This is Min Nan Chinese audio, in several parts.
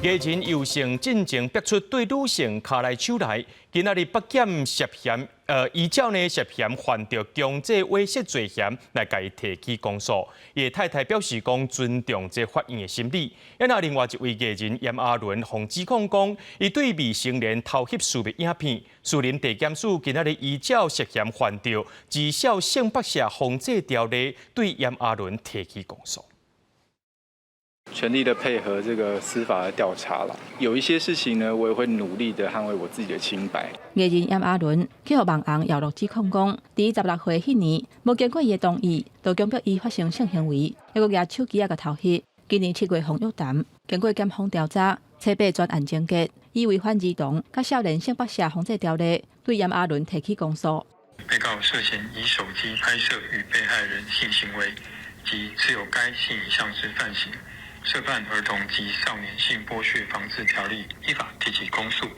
藝人尤勝進前逼出對女性跤來手來，今仔日北檢涉嫌，依照呢涉嫌犯著強制猥褻罪嫌來共伊提起公訴。伊的太太表示講尊重這法院的審理。啊，另外一位藝人炎亞綸予指控講，伊對未成年偷翕私密影片。士林地檢署今仔日依照涉嫌犯著兒少性剝削防制條例，對炎亞綸提起公訴。全力的配合這個司法的調查啦，有一些事情呢，我也會努力的捍衛我自己的清白。藝人炎亞綸去予網紅姚樂指控講，佇16歲彼年，無經過伊的同意，就強迫伊發生性行為，猶閣舉手機仔共偷翕。今年7月予約談，經過檢方調查，初八全案終結，以違反兒童佮少年性剝削防制條例，對炎亞綸提起公訴。被告涉嫌以手機拍攝與被害人性行為及持有該性影像之犯行，涉犯兒童及少年性剝削防治條例，依法提起公訴。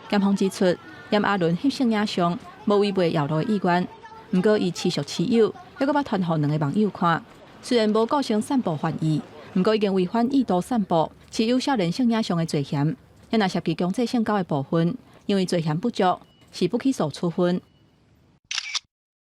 檢方指出，炎亞綸翕性影像無違背姚樂的意願，毋過伊持續持有，猶閣捌傳予兩個網友看。雖然無構成散布犯意，毋過已經違反意圖散布持有少年性影像的罪嫌。若涉及強制性交的部分，因為罪嫌不足，是不起訴處分。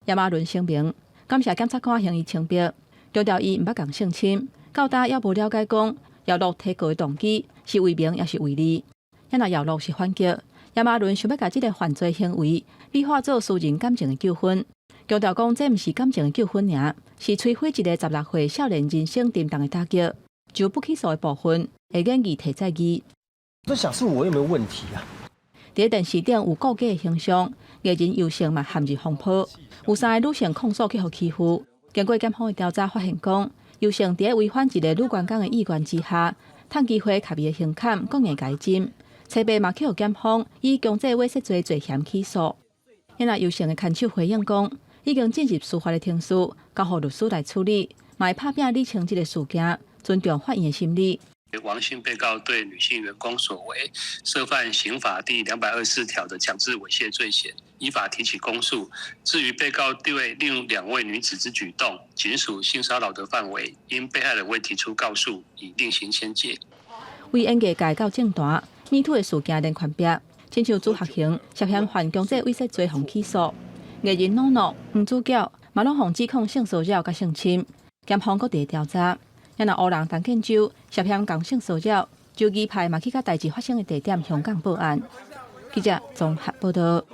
炎亞綸聲明感謝檢察官還伊清白，強調伊毋捌共性侵。到今猶無了解講姚樂提告的動機是為名抑是為利。若姚樂是反擊，炎亞綸想欲共這个犯罪行為美化做私人感情的糾紛，強調講這毋是感情的糾紛爾，是摧毀一个16歲少年人生沉重的打擊。就不起訴的部分，會研議提再議。我想是我有沒有問題啊？佇電視頂有顧家的形象，藝人尤勝嘛陷入風波，有三个女性控訴去予欺負。經過檢方的調查發現講，尤勝佇違反一个女員工的意願之下，趁機會𤆬伊的胸坎，講硬共伊斟。初八嘛去予檢方以強制猥褻罪罪嫌起訴。若尤勝的牽手回應講，已經進入司法的程序，交予律師來處理，嘛會拍拚理清這个事件，尊重法院的審理。王姓被告對女性員工所為，涉犯刑法第224條的強制猥褻罪嫌，依法提起公訴。至於被告對另兩位女子之舉動，僅屬性騷擾的範圍，因被害人未提出告訴，已另行簽結。為演藝界到政壇，MeToo 的事件連環爆，親像朱學恆涉嫌犯強制猥褻罪予起訴，藝人諾諾、黃子佼嘛攏予指控性騷擾佮性侵，檢方閣佇調查。若烏人陳建州涉嫌共性騷擾，周儀派嘛去共代誌發生的地點香港報案。記者綜合報道。